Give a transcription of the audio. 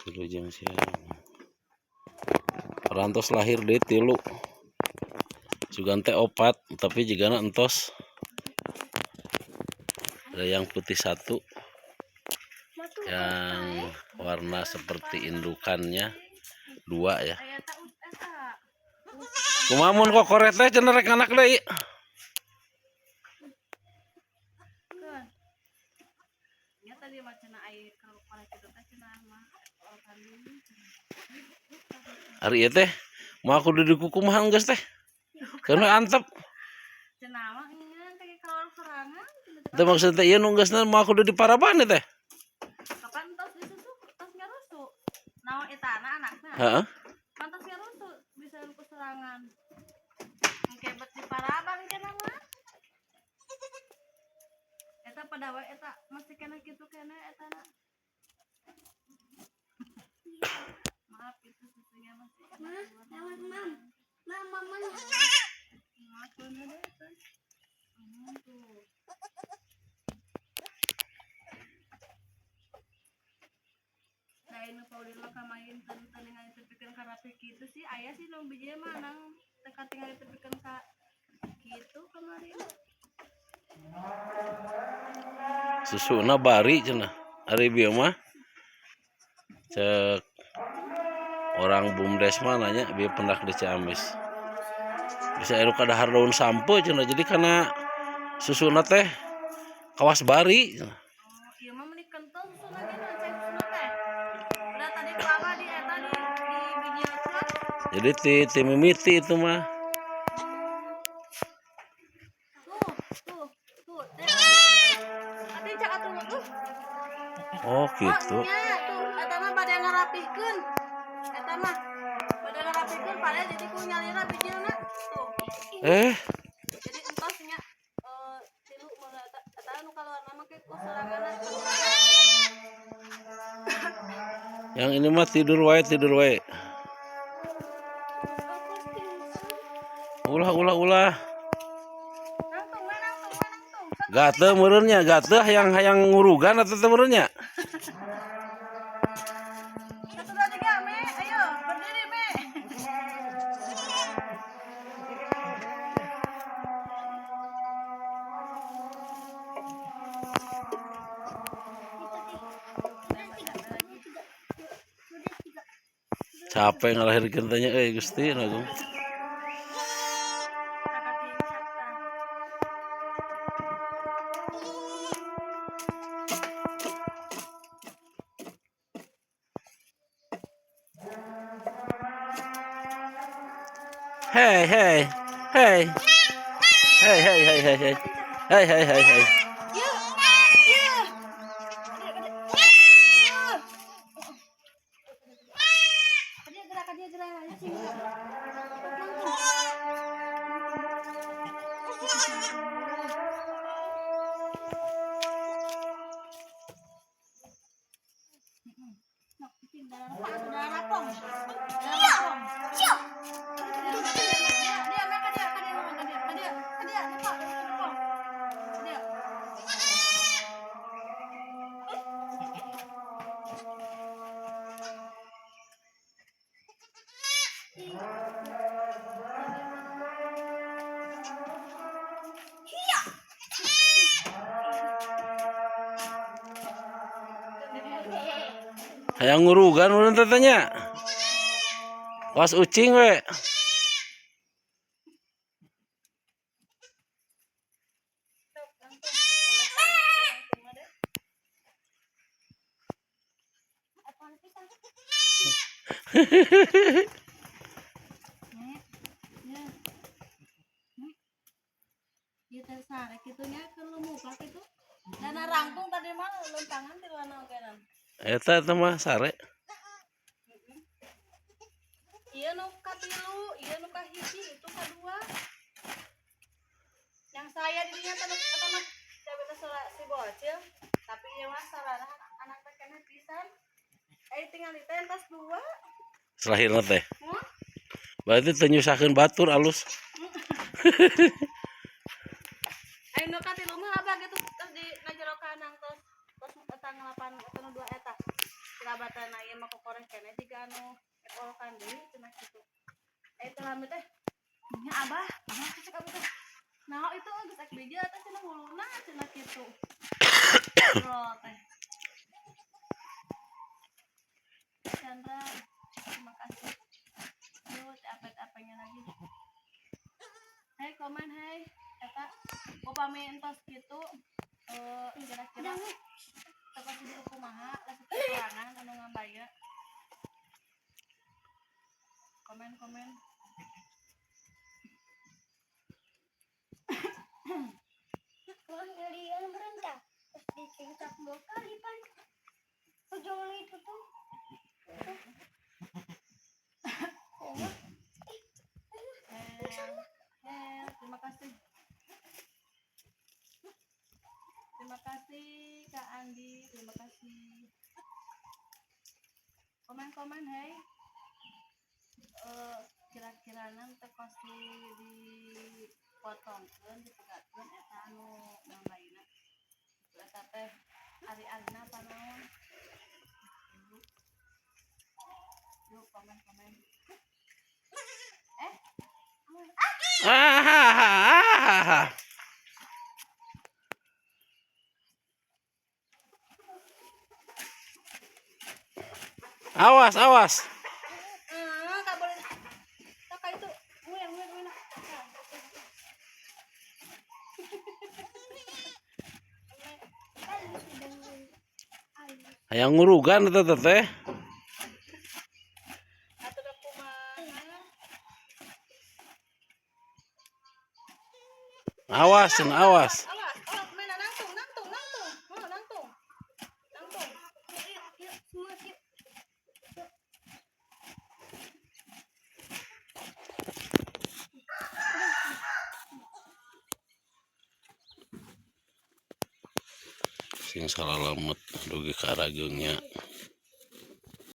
Wilujeng siang. Parantos lahir deui tilu. Sugan teh opat, tapi jigana entos. Ada yang putih satu, yang warna seperti indukannya dua ya. Kumaha mun kokoret teh cenah rek anak deui? Ya, tadi mah cenah ai kalau korek itu teh cenah mah kandung. Ari ieu teh moal kudu dikukumaha geus teh. Karena antep. Cenah mah ngeun teh keluar sorangan cenah. Teu maksud teh ieu nu geusna moal kudu diparaban teh. Kapan tos disusu, tos ngarusu. Naon etana anakna? Heeh. Pantas ngarusu bisa ku sorangan. Engke bet diparaban cenah mah. Eta pada wae eta masih kena kitu kena eta na. Maaf, itu susunya masih kena keluar. Mam, mam, mama. Maaf, bener deh, eta. Tuh. Da nu paulin mah kamain teu ningali tepikeun ka rapi kitu sih, aya sih nu biji mah nang teu katingali tepikeun ka kitu kemarin. Susuna bari cenah. Ari bieu mah cek orang BUMDes mah nanya bieu pendak di Ciamis. Bisa anu kadahar daun sampeu cenah, jadi kana susuna teh kawas bari cenah. Oh, ieu mah meuni kental susuna ge, cai susuna teh. Udah tadi ku abah di eta di bijilkeun. Jadi ti mimiti itu mah. Tuh, tuh, tuh. Teh. Atuh cak atuh tuh. Oh, gitu. Oh, nya tuh eta mah bade ngarapihkeun. Eta mah bade ngarapihkeun pada jadi ku nyalira bijilna. Tuh. Eh, Jadi entos nya tilu meula eta eta nu kaluarna mah ke ku soranganna. Yang ini mah tidur wae, tidur wae. Ulah, ulah, ulah. Nangtung we, nangtung we, nangtung. Satu. Gate meureun nya, gate hayang hayang ngurugan atau teu meureun nya? Satu, dua, tiga, Me. Ayo, berdiri, Me. Tiga, udah tiga. Capek ngalahirkeun teh nya euy, Gusti Agung. Kakak tincak. Hey, hey, hey. Hey, hey, hey, hey, hey. Hey, hey, hey, hey. Yuk, yuk. Yuk. Dia gerak, dia gerak, sini gerak. Nangtung. Nok, cing, darah apa? Darah rapong. Darah rapong. Dia, dia, mereka dia, ka dia, ka dia, ka dia, ka dia, lupa, lupa. Ka dia. Hayang ngurugan meureun teh nya. Was ucing we. Sok, langsung. Langsung ada. Apaan pisang? Nih, ya. Nih. Ieu teh sare kitu nya keur lumupak kitu. Dana rangkung tadi mah lentangan ti warna ogenan. Eta eta mah sare. Ieu nu katilu, ieu nu kahiji, itu kadua. Yang saya di dinya teh eta mah siapa teh si bocil, tapi ieu mah sarana anak teh keneh pisan. Eh, tinggal di teh entos dua. Selahirna teh. Hah? Berarti teu nyusahkeun batur alus. Ayo nu katilu mah abah gitu terus di na jero kandang terus terus eta ngelapan eta nu dua eta. Kirabat. Eta na ieu mah kokoreh keneh jiga anu ekolokan deui cenah kitu. Eh teh lami teh nya abah, abah cek abah teh. Nah itu geus ek beja teh cenah huluna cenah kitu. Ngobrol teh. Chandra, terima kasih. Duh, apa-apanya lagi. Hei, komen hei. Eta upami entos kitu kira-kira teu pasti kumaha resep sorangan anu ngambaya. Komen komen. Wah, ngerian berentah. Terus dicengkak dua kali, Pan. Ujung itu tuh. Tuh. Terima kasih. Terima kasih Kak Andi, terima kasih. Komen-komen hei. Kira-kira nanti pasti dipotongkeun, dipegatkeun eta anu nambaina. Eta teh ari-arina apa naon? Yuk, komen-komen. Eh, Ah. Awas, awas. Ah, tak boleh. Tak itu. Nguyang, nguyang, nguyang. Kan sudah halus. Hayang ngurugan eta teh. Atuh da kumaha? Awas, cenah, awas. Awas, awas, main nangtung, nangtung, nangtung. Oh, nangtung. Nangtung. Yuk, yuk, yuk, semua yuk. Yuk. Sing salalamet dugi ka arageungnya.